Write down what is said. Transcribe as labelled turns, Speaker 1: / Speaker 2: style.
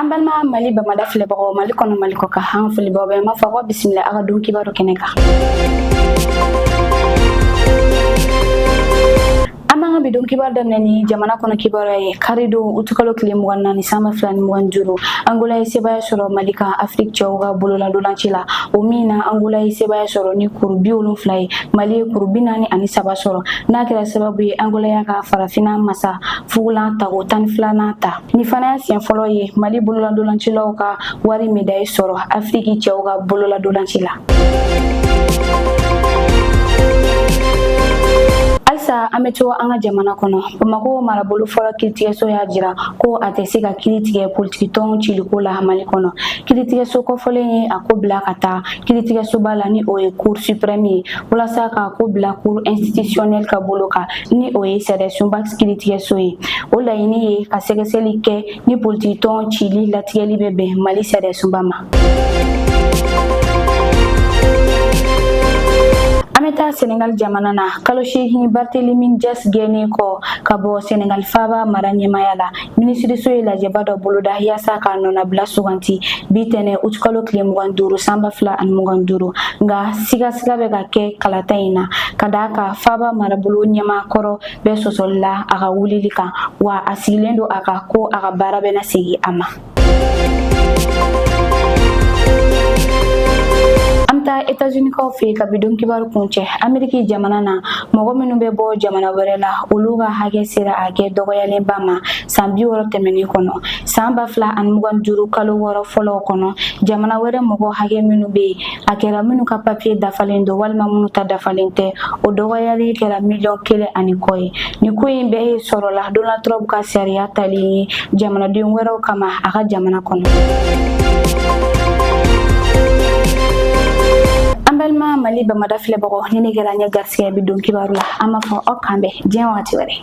Speaker 1: An balima Mali bamada filɛbagaw, Mali kɔnɔ, Mali kɔ kan, an foli b'aw bɛɛ. An b'a fɔ ko bisimila a ka don kibaru kɛnɛ kan. An b'an ka bi don kibaru daminɛ ni jamana kɔnɔ kibaruya ye. Karidon utukalo tile 24 san 2025, Angola ye sebaaya sɔrɔ Mali kan Afiriki cɛw ka bololandolanci la. O min na, Angola ye sebaaya sɔrɔ ni kuru 70 ye, Mali ye kuru 43 sɔrɔ. N'a kɛra sababu ye, Angola y'a ka farafinna masa fugulan tako 12nan ta. Nin fana y'a siɲɛ fɔlɔ ye Mali bololandolancilaw ka wari medayi sɔrɔ Afiriki cɛw ka bololandolanci la. Halisa an bɛ to an ka jamana kɔnɔ. Bamakɔ marabolo fɔlɔ kiiritigɛso y'a jira ko a tɛ se ka kiiri tigɛ politikitɔn ciliko la Mali kɔnɔ. Kiiritigɛso kɔfɔlen ye a ko bila ka taa kiiritigɛsoba la, ni o ye Cour suprême ye, walasa k'a ko bila Cour institutionnelle ka bolo kan, ni o ye sariyasunba kiiritigɛso ye. O laɲini ye ka sɛgɛsɛgɛli kɛ ni politikitɔn cili latigɛli bɛ bɛn Mali sariyasunba ma. An bɛ taa Senegal jamana na. Kalo 8 Barthélémy Dias gɛnnen kɔ ka bɔ Senegal faaba mara ɲɛmaaya la, minisiriso ye lajɛba dɔ boloda yaasa k'a nɔnabila suganti bi tɛnɛ utukalo tile 25 san 2025. Nka sigasiga bɛ ka kɛ kalata in na, ka d'a kan faaba marabolo ɲɛmaa kɔrɔ bɛ sɔsɔli la a ka wulili kan, wa a sigilen don a kan ko a ka baara bɛna segin a ma. An bɛ taa États-Unis-kaw fɛ yen ka bi don kibaru kuncɛ. Ameriki jamana na, mɔgɔ minnu bɛ bɔ jamana wɛrɛ la, olu ka hakɛ sera hakɛ dɔgɔyalenba ma san 60 tɛmɛnen kɔnɔ. San 2025 kalo 6 fɔlɔw kɔnɔ, jamana wɛrɛ mɔgɔ hakɛ minnu bɛ yen, a kɛra minnu ka papiye dafalen don walima minnu ta dafalen tɛ, o dɔgɔyalen kɛra miliyɔn 1 ani kɔ ye. Nin ko in bɛɛ ye sɔrɔla Donald Trump ka sariya talen ye jamanaden wɛrɛw kama a ka jamana kɔnɔ. An balima Mali bamada filɛbagaw, ni ne kɛra ɲɛ garisɛgɛ bi don kibaru la, an b'a fɔ aw k'an bɛn diɲɛ wagati wɛrɛ.